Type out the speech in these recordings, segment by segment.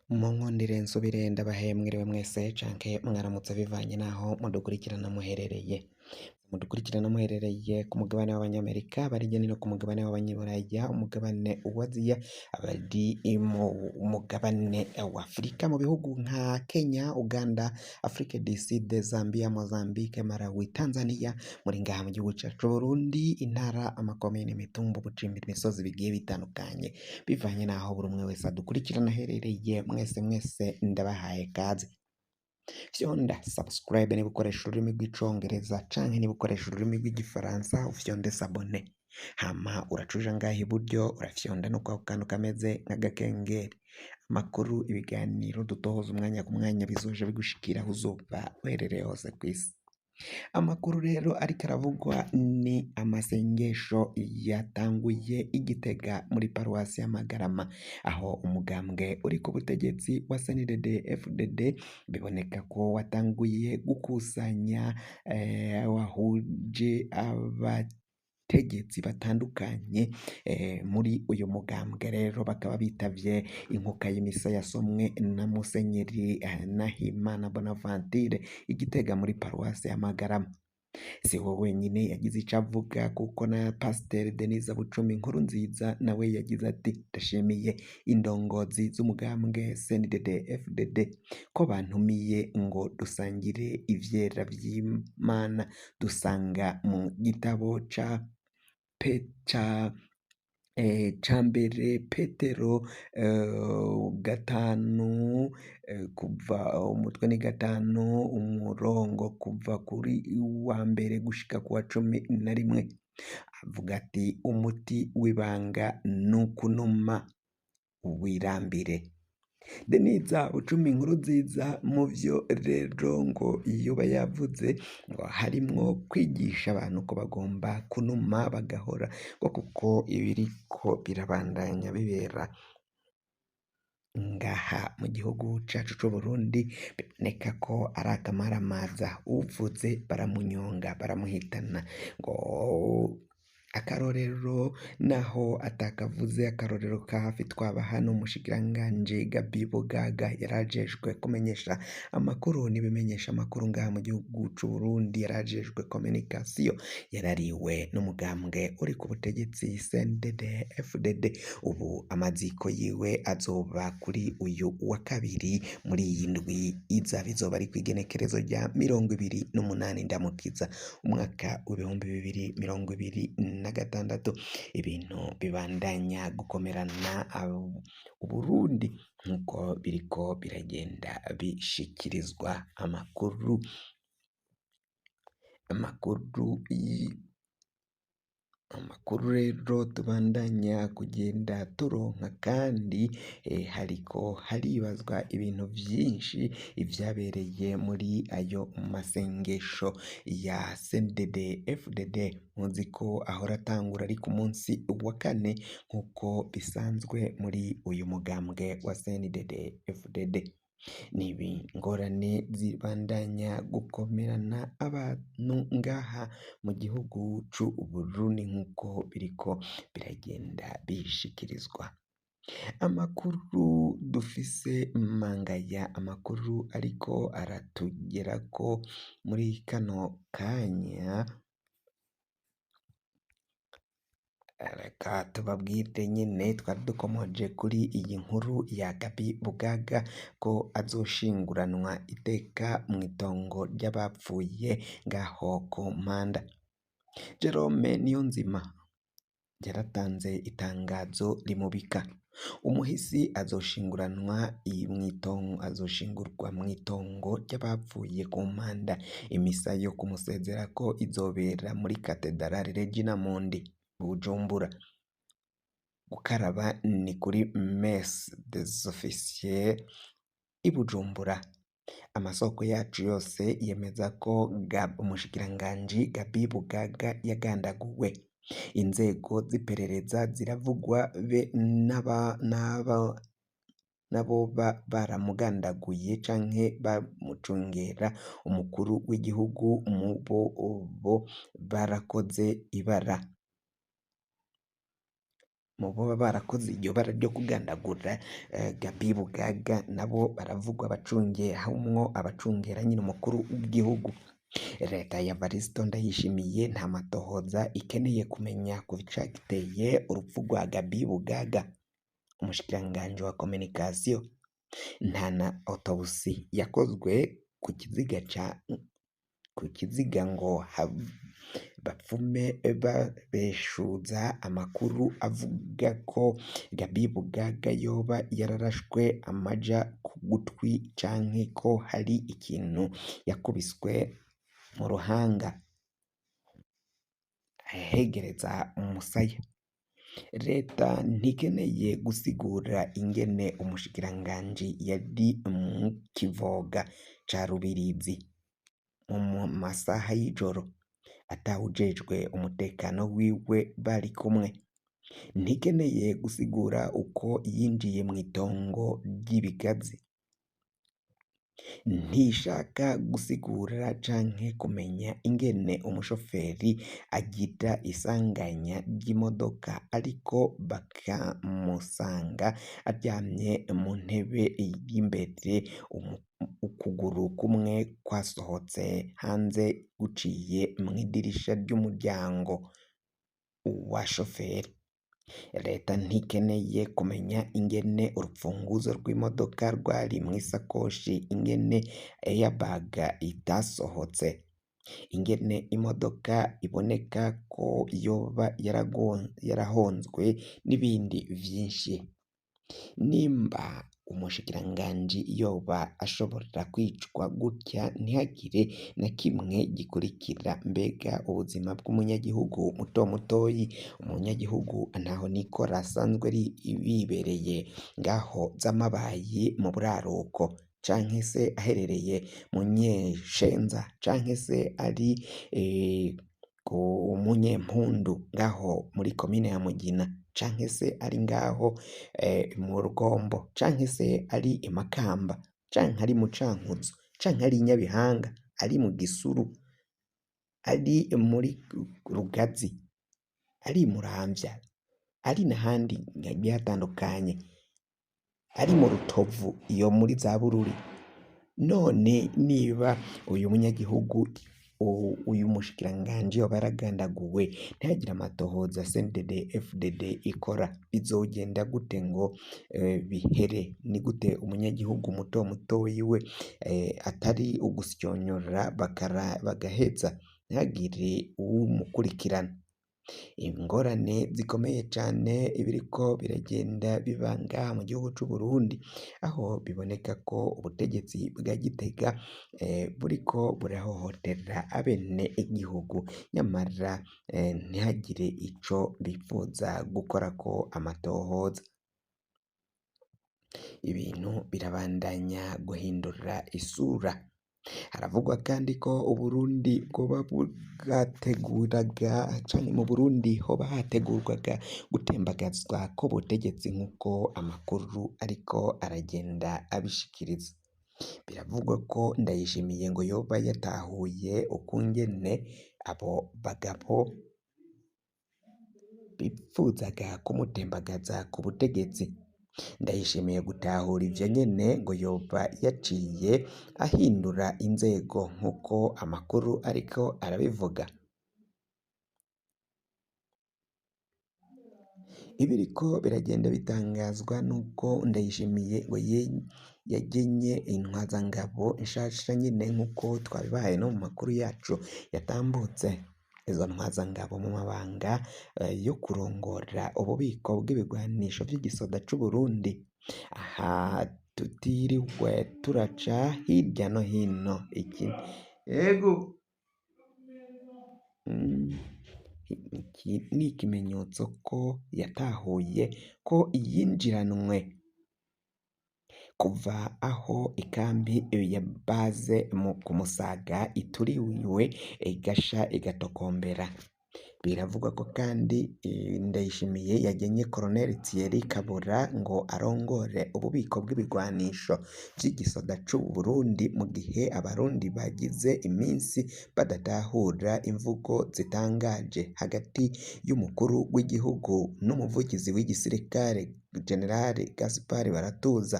Munkundire nsubire ndabahe mwiriwe mwese canke mwaramutse bivanye naho mudukurikirana muherereye. Mudukurikirana muherereye ku mugabane w'abanyamerika, abari hirya no hino ku mugabane w'abanyaburaya, umugabane w'Aziya, abari mu mugabane w'Afrika mu bihugu nka Kenya, Uganda, Afrique du Sud, Zambia, Mozambique, Malawi, Tanzania, muri ngaha mu gihugu cacu c'Uburundi, intara, amakomine, imitumba, ubucimbiri, imisozi bigiye bitandukanye, bivanye n'aho buri umwe wese adukurikirana aherereye, mwese mwese ndabahaye kaze. Fyonda subscribe niba ukoresha ururimi rw'icongereza canke niba ukoresha ururimi rw'igifaransa ufyonde s'abonner, hama uraca uja ngaha iburyo urafyonda no kwako kantu kameze nk'agakengeri, amakuru, ibiganiro dutohoza umwanya ku mwanya bizoja bigushikira aho uzoba uherereye hose kw'isi. Amakuru rero ariko aravugwa ni amasengesho yatanguye i Gitega muri paruwasi ya Magarama, aho umugambwe uri ku butegetsi wa CNDD FDD biboneka ko watanguye gukusanya wahuje abategetsi batandukanye muri uyu mugambwe rero bakaba bitavye inkuka y'imisa yasomwe na Musenyeri Nahimana Bonaventure i Gitega muri paruwasi ya Magarama. Si we wenyine yagize ico avuga kuko na Pasiteri Denise Bucumi Nkurunziza nawe yagize ati ndashimiye indongozi z'umugambwe CNDD FDD ko bantumiye ngo dusangire ivyera vy'Imana dusanga mu gitabo ca ca mbere Petero gatanu kuva umutwe ni gatanu umurongo kuva kuri wa mbere gushika kuwa 11, avuga ati umuti w'ibanga n'ukunuma wirambire. Denise Bucumi Nkurunziza mu vyo rero ngo yoba yavuze ngo harimwo kwigisha abantu ko bagomba kunuma bagahora ngo kuko ibiriko birabandanya bibera ngaha mu gihugu cacu c'Uburundi biboneka ko ari akamaramaza, uwuvuze baramunyonga baramuhitana ngo akarorero naho atakavuze akarorero ka hafi twabaha n'umushikiranganji Gabi Bugaga yarajejwe kumenyesha amakuru n'ibimenyesha amakuru ngaha mu gihugu c'Uburundi, yarajejwe communication, yarariwe n'umugambwe uri ku butegetsi CNDD FDD, ubu amaziko yiwe azoba kuri uyu wa kabiri muri iyi ndwi iza, bizoba ari kw'igenekerezo rya 28 Ndamukiza umwaka w'2026, ibintu bibandanya gukomerana Uburundi nkuko biriko biragenda bishikirizwa amakuru, amakuru rero tubandanya kugenda turonka kandi hariko haribazwa ibintu vyinshi ivyabereye muri ayo masengesho ya CNDD FDD, muzi ko ahora atangura ari ku munsi wa kane nkuko bisanzwe muri uyu mugambwe wa CNDD FDD. Ni ingorane zibandanya gukomerana abantu ngaha mu gihugu c'Uburundi nkuko biriko biragenda bishikirizwa. Amakuru dufise mangaya, amakuru ariko aratugerako muri kano kanya, reka tubabwire nyene twari dukomoje kuri iyi nkuru ya Gabi Bugaga ko azoshinguranwa iteka mw'itongo ry'abapfuye ngaho ku Mpanda. Jerome Niyonzima yaratanze itangazo rimubika, umuhisi azoshinguranwa azoshingurwa mw'itongo ry'abapfuye ku Mpanda, imisa yo kumusezerako izobera muri Katedrale Regina Mundi Bujumbura. Gukaraba ni kuri Messe des Officiers i Bujumbura. Amasoko yacu yose yemeza ko umushikiranganji Gabi Bugaga yagandaguwe. Inzego z'iperereza ziravugwa be n'aboba baramugandaguye canke bamucungera umukuru w'igihugu mubo bo barakoze ibara. Mu boba barakoze iryo bara ryo kugandagura Gabi Bugaga nabo baravugwa abacunge harimwo abacungera nyine umukuru w'igihugu. Leta ya Varisito Ndayishimiye nta matohoza ikeneye kumenya ku icateye urupfu rwa Gabi Bugaga, umushikiranganji wa communication. Nta na autopsy yakozwe ku kiziga ca ku kiziga ngo bapfume babeshuza amakuru avuga ko Gabi Bugaga yoba yararashwe amaja ku gutwi canke ko hari ikintu yakubiswe mu ruhanga ahegereza umusaya. Leta ntikeneye gusigura ingene umushikiranganji yari mu kivoga ca Rubirizi mu masaha y'ijoro atawujejwe umutekano wiwe bari kumwe. Ntikeneye gusigura uko yinjiye mw'itongo ry'ibigazi. Ntishaka gusigura canke kumenya ingene umushoferi agira isanganya ry'imodoka ariko bakamusanga aryamye mu ntebe y'imbere, ukuguru kumwe kwasohotse hanze guciye mw'idirisha ry'umuryango wa shoferi. Leta ntikeneye kumenya ingene urupfunguzo rw'imodoka rwari mw'isakoshi, ingene airbag itasohotse, ingene imodoka iboneka ko yoba yarahonzwe n'ibindi vyinshi. Nimba umushikiranganji yoba ashobora kwicwa gutya ntihagire na kimwe gikurikira, mbega ubuzima bw'umunyagihugu muto mutoyi, umunyagihugu ntaho nikora asanzwe yibereye ngaho z'amabayi mu buraruko canke se aherereye mu Nyeshenza canke se ari ku Munyempundu ngaho muri komine ya Mugina canke se ari ngaho mu Rugombo canke se ari i Makamba canke ari mu Cankuzo canke ari i Nyabihanga, ari mu Gisuru, ari muri Rugazi, ari i Muramvya, ari n'ahandi hagiye hatandukanye, ari mu Rutovu iyo muri za Bururi. None niba uyu munyagihugu uyu mushikiranganji yoba yaragandaguwe ntihagire amatohoza CNDD FDD ikora, bizogenda gute ngo bihere? Ni gute umunyagihugu muto mutoyi we atari ugusyonyorera bagaheza ntihagire uwumukurikirana? Ingorane zikomeye cane ibiriko biragenda biba ngaha mu gihugu c'Uburundi, aho biboneka ko ubutegetsi bwa Gitega buriko burahohotera abene igihugu, nyamara ntihagire ico bipfuza gukorako amatohoza. Ibintu birabandanya guhindura isura. Haravugwa kandi ko Uburundi bwoba bwateguraga canke mu Burundi hoba hategurwaga gutembagazwa k'ubutegetsi nk'uko amakuru ariko aragenda abishikiriza. Biravugwa ko Ndayishimiye ngo yoba yatahuye ukungene abo bagabo bipfuzaga kumutembagaza ku butegetsi. Ndayishimiye gutahura ivyo nyene ngo yoba yaciye ahindura inzego nk'uko amakuru ariko arabivuga. Ibiriko biragenda bitangazwa nuko Ndayishimiye ngo yagenye intwazangabo nshasha nyene nk'uko twabibahaye no mu makuru yacu yatambutse. Izo ntwazangabo mu mabanga yo kurongora ububiko bw'ibigwanisho vy'igisoda c'Uburundi. Aha tutiriwe turaca hirya no hino iki ego iki ni ikimenyetso ko yatahuye ko yinjiranwe kuva aho ikambi ya base mu ku Musaga ituriwe igasha igatokombera. Biravugwa ko kandi Ndayishimiye yagenye Colonel Thierry Kabura ngo arongore ububiko bw'ibigwanisho vy'igisoda c'Uburundi mu gihe abarundi bagize iminsi badatahura imvugo zitangaje hagati y'umukuru w'igihugu n'umuvugizi w'igisirikare General Gaspard Baratuza.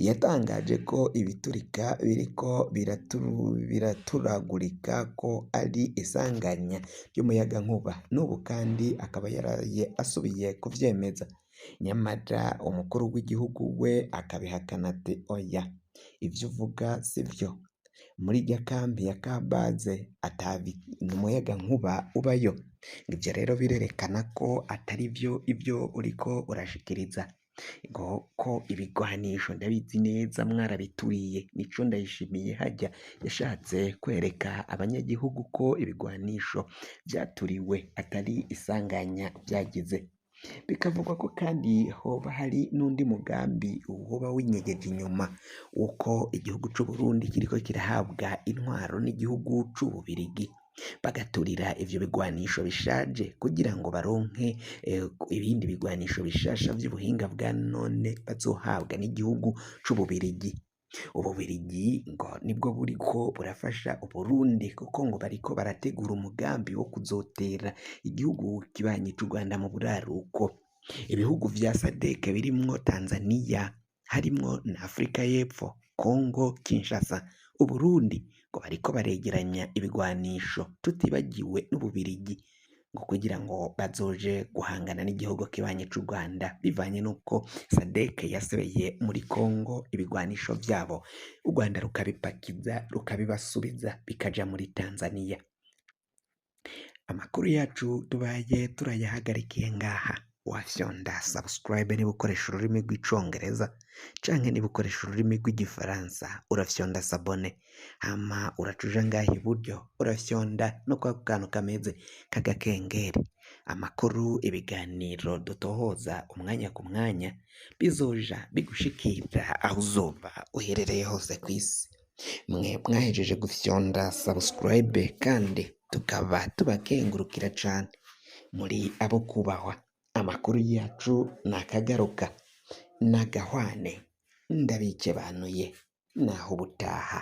Yatangaje ko ibiturika biriko biraturagurika ko ari isanganya ry'umuyagankuba, n'ubu kandi akaba yaraye asubiye kuvyemeza. Nyamara umukuru w'igihugu we akabihakana ati oya, ivyo uvuga sivyo, muri irya kambi ya Kabaze ata muyagankuba ubayo. Ivyo rero birerekana ko atari vyo ivyo uriko urashikiriza, ngo ko ibigwanisho ndabizi neza mwarabituriye, nico Ndayishimiye harya yashatse kwereka abanyagihugu ko ibigwanisho vyaturiwe atari isanganya vyagize. Bikavugwa ko kandi hoba hari n'undi mugambi woba winyegeje inyuma w'uko igihugu c'Uburundi kiriko kirahabwa intwaro n'igihugu c'Ububirigi, bagaturira ivyo bigwanisho bishaje kugira ngo baronke ibindi bigwanisho bishasha vy'ubuhinga bwa none bazohabwa n'igihugu c'Ububirigi. Ububirigi ngo nibwo buriko burafasha Uburundi kuko ngo bariko barategura umugambi wo kuzotera igihugu kibanyi c'u Rwanda mu buraruko. Ibihugu vya SADC birimwo Tanzania, harimwo na Afrika y'Epfo, Congo Kinshasa, Uburundi ngo bariko baregeranya ibigwanisho tutibagiwe n'Ububirigi ngo kugira ngo bazoje guhangana n'igihugu kibanyi c'u Rwanda bivanye n'uko SADC yasebeye muri Congo ibigwanisho vyabo, u Rwanda rukabipakiza rukabibasubiza bikaja muri Tanzania. Amakuru yacu tubaye turayahagarikiye ngaha, wafyonda subscribe niba ukoresha ururimi rw'icongereza canke niba ukoresha ururimi rw'igifaransa urafyonda s'abonner, hama uraca uja ngaha iburyo urafyonda no kwako kantu kameze k'agakengeri. Amakuru, ibiganiro dutohoza umwanya ku mwanya bizoja bigushikira aho uzoba uherereye hose kw'isi. Mwe mwahejeje gufyonda subscribe kandi tukaba tubakengurukira cane, muri abo kubahwa. Amakuru yacu nakagaruka, nagahwane, ndabikebanuye, naho ubutaha.